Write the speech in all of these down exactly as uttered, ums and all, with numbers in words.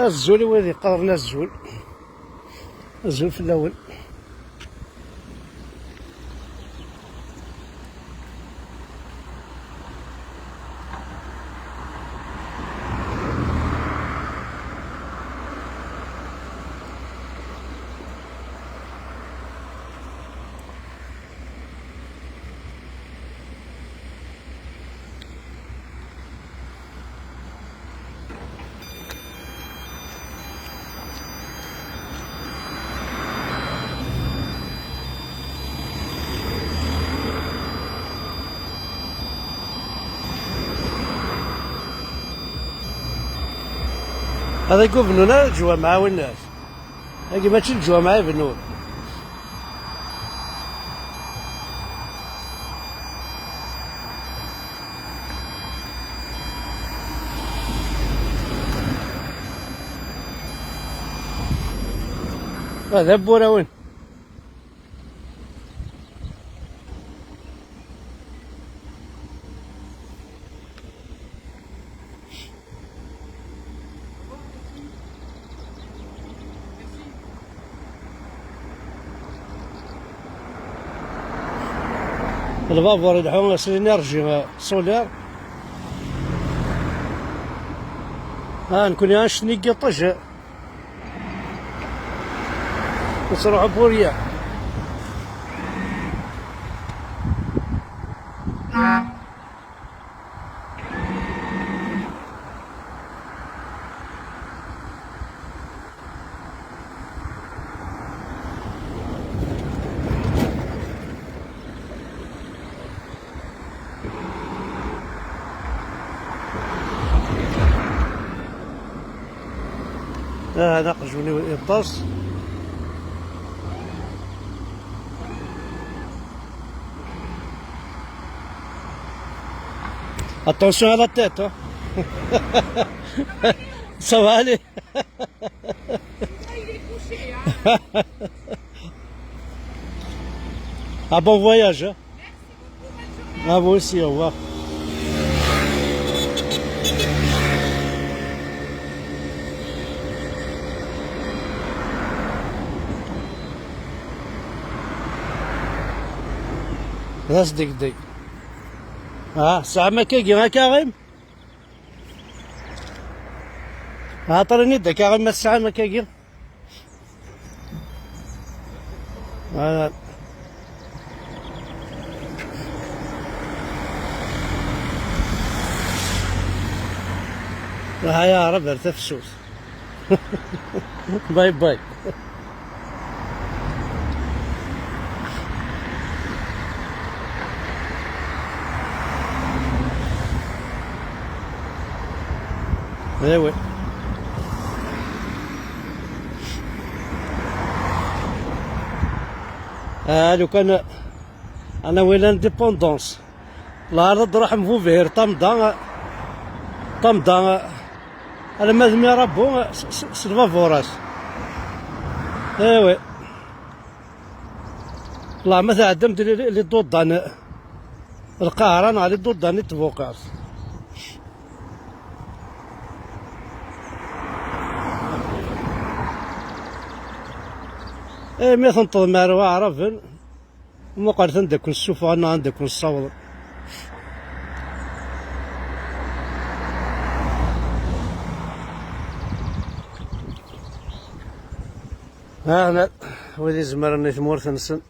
Azul i wid yeqqaren azul. Azul fell-awen. هذا يقول بنونا جوا معاون الناس. هاكي ماشي الجوامع يبنون. هذا بوراون. Lbabur ileḥḥu s l'énergie solaire. Ah, nekkni annect-nni n yiṭij. Nettruḥu Burya. Ah, hada aqjun-iw yeṭṭes. Attention à la tête, hein. Ça va aller. Ah, bon voyage, hein. Ah, vous aussi, au revoir. D asdegdeg. Ah, tesɛam akkagi a Karim? Ɛṭer-ini-d a Karim ma tesɛam akkagi. Ah. Ah, ya Rab, ar tafsut. Bye bye. Eh oui. Ah, lukan anawi l'indépendance. Lɛerḍ ad ruḥen Bubir, Tamda, Tamda, alamma d Mirabeau, s, s, s lbabur-as. Eh oui. Llah ma tɛeddam-d li, li, li ḍuḍan Lqahra neɣ li ḍuḍan i Tbuqert. Eh, mi tenṭeḍ mɛa Waɛraben, muqlet anda ken-ssufɣen neɣ anda ken-ssawḍen. Ah, hna, wid izemren i tmurt-nsen,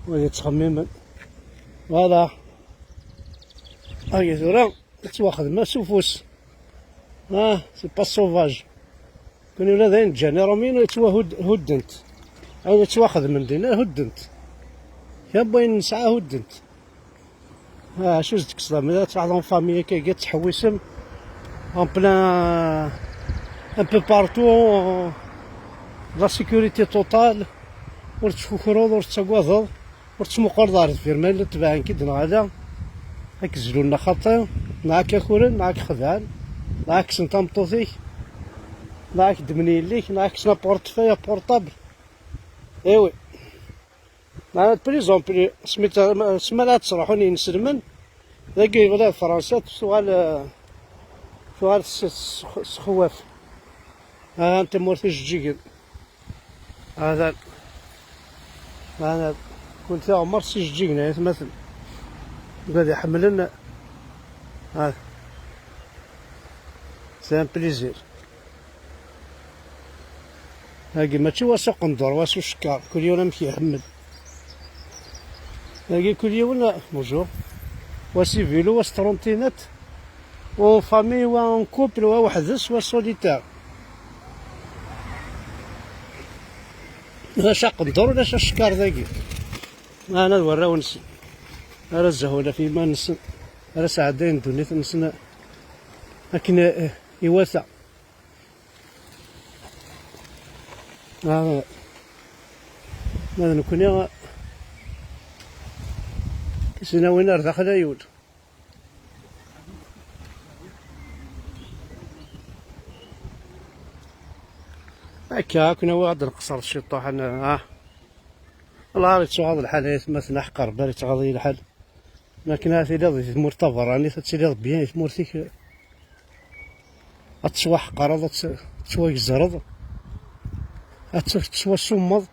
wid yettxemmimen. Voilà. Agi tura, tettwaxdem s ufus. Ah, c'est pas sauvage. Kuni ula d ayen ǧǧan Iṛumiyen yettwahudd-, huddent. Ayen yettwaxedmen dinna huddent. Kra n wayen nesɛa huddent. Ah, acu s-d-tekkseḍ, ma ad tṛuḥeḍ en famille akka, ad tettḥewwisem en plein, un peu partout, la sécurité totale, ur tettkukruḍ, ur tettagadeḍ, ur tettmuquleḍ ar deffir ma yella tebɛen-k-id neɣ ala, ad k-zlun neɣ xaṭi, neɣ ad k-akuren, neɣ ad k-xedɛen, neɣ ad kksen tameṭṭut-ik, neɣ ad k-ddmen yelli-k, neɣ ad kksen aportefeuille, aportable. Eh oui. Meɛna de plus en plus, smi tt-, sma la ttruḥun yinselmen, dagi ula d Fransa tuɣal, tuɣal s, s, s xewwaf. Ha anta tamurt ijeǧǧigen. Hada, hada, kunti ɛumṛet s ijeǧǧigen ay atmaten. Wid iḥemmlen, ha, c'est un plaisir. Hagi mačči wass uqendur, wass ucekkar, kul yiwen amek iḥemmel. Hagi kul yiwen, bonjour. Wass ivilu, wass trontinat, wa en famille, wa en couple, wa weḥd-s, wa solitaire. Ulac aqendur, ulac acekkar dagi. Maɛna d warraw-nsen ara zehun ɣef yiman-nsen, ara sɛeddayen ddunit-nsen akken, eh, iwata. Ah, ma d nekkni, tisnawin ar daxel ay ul. Akka, akken awi ad nqeṣṣer ciṭuḥ, ah. Lɛar yettɣaḍ lḥal, ay atmaten, aḥeqq Rebbi ar yettɣaḍ lḥal. Akken ad tiliḍ di tmurt taberranit, ad tiliḍ bien di tmurt-ik, ad tettwaḥeqreḍ, ad tt-, tettwagezreḍ, ad tt-, tettwasummeḍ.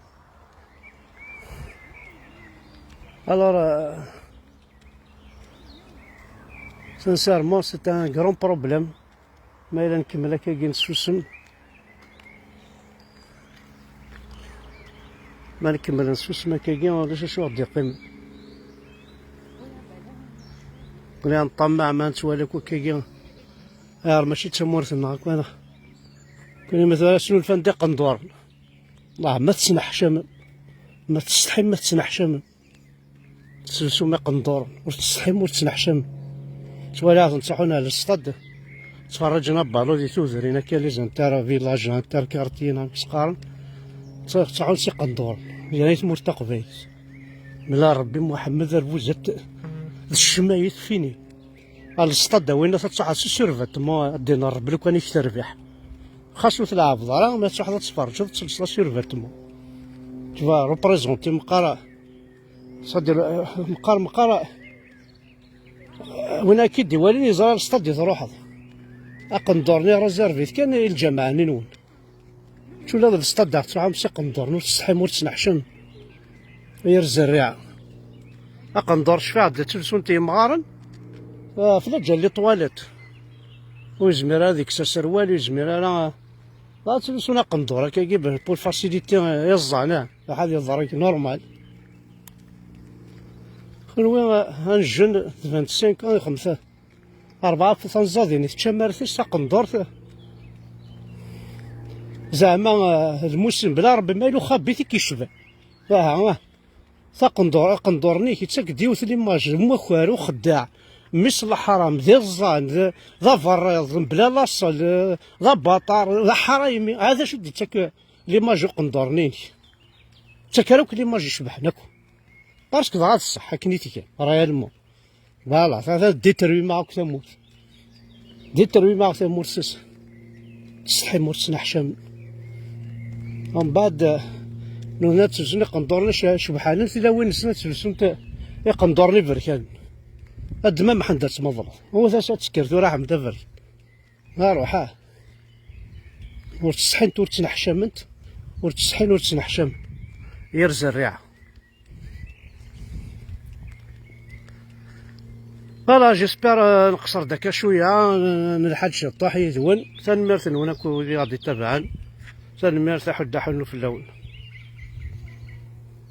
Alors, euh, sincèrement, c'est un grand problème. Ma yella nkemmel akkagi nessusem, ma nkemmel nessusem akkagi, ulac acu ɣ-d-yeqqimen. Nekni neṭṭamaɛ ma nettwali akk akkagi. Ayɣer mačči d tamurt-nneɣ akk, neɣ? Nekni ma tura snulfan-d iqenduren. Allah, ma tettneḥcamem, ma tsetḥim, ma tettneḥcamem. Tessusum iqenduren, ur tettsetḥim, ur tettneḥcamem. Ttwaliɣ-ten ttruḥun ar lestad, ttferriǧen abalu di tudrin akka, les inter-villages, inter-quartiers, neɣ amek s-qqaren. Ttruḥun s iqenduren, yerna i tmurt taqbaylit. Mla Rebbi, Muḥemmed, ar Buzet, d ccmayet fini. Ar lestad a winna, ad truḥeḍ s survêtement, ad d-iniḍ Rebbi lukan i k-terbiḥ. Xas ur tleɛbeḍ ara, ma truḥeḍ ad tferǧeḍ, ad telseḍ asurvêtement. Tu vas représenter meqqar, c'est-à-dire, meqqar, meqqar, win akka i d-iwalin yeẓra ar lestad i truḥeḍ. Aqendur-nni réservé-t kan i lǧameɛ-nni-nwen. Tura d lestad ar truḥem s iqenduren, ur tsetḥim, ur tettneḥcam. Yir zerriɛa. Aqendur cfiɣ-d ttulsun-t yemɣaren, ah, ɣef lǧal les toilettes. Ur yezmir ara ad ikkes aserwal, ur yezmir ara. Dɣa ttlusun aqendur akkagi, pour facilité, eh, iẓẓan, ah, iḥad yeḍra normal. Kenwi, ah, un jeune de vingt-cinq ans, xemsa, rebɛa tanẓadin, tečča martis taqendurt. Zeɛma, ah, lmusim bla Rebbi, ma yella uxabit i k-yecban. Aha, ah. Taqendur-, aqendur-nni yettak-d yiwet l'image d umakar, uxeddaɛ, mmi-s n leḥram, d iẓẓan, d, d aberriḍ, mebla laṣel, d abaṭar, d aḥraymi. Ɛad acu d-yettak l'image uqendur-nni-inek? Yettak ara akk l'image icebḥen akk. Parce que dɣa d ṣṣeḥ akken i tga, réellement. Voilà, ta, ta, détruit-aɣ akk tamurt. Détruit-aɣ tamurt s, tsetḥim ur tettneḥcam. Mbeɛd, eh, nutni ad telsen iqenduren ic-, icebḥanen, tilawin-nsen ad telsunt iqenduren iberkanen. Ad d-, ma Mḥend ad tmeḍleḍ. Ur tas ad tekker tura Ḥmed aberkan. Ma ruḥ, ah. Ur ttsetḥint, ur ttneḥcament, ur ttsetḥin, ur ttneḥcam. Yir zerriɛa. Voilà, j'espère, euh, nqeṣṣer-d akka cwiya, euh, nelḥa-d ciṭuḥ yid-wen. Tanemmirt-nwen akk wid i ɣ-d-ittabaɛen. Tanemmirt, aḥuddu aḥunnu fell-awen.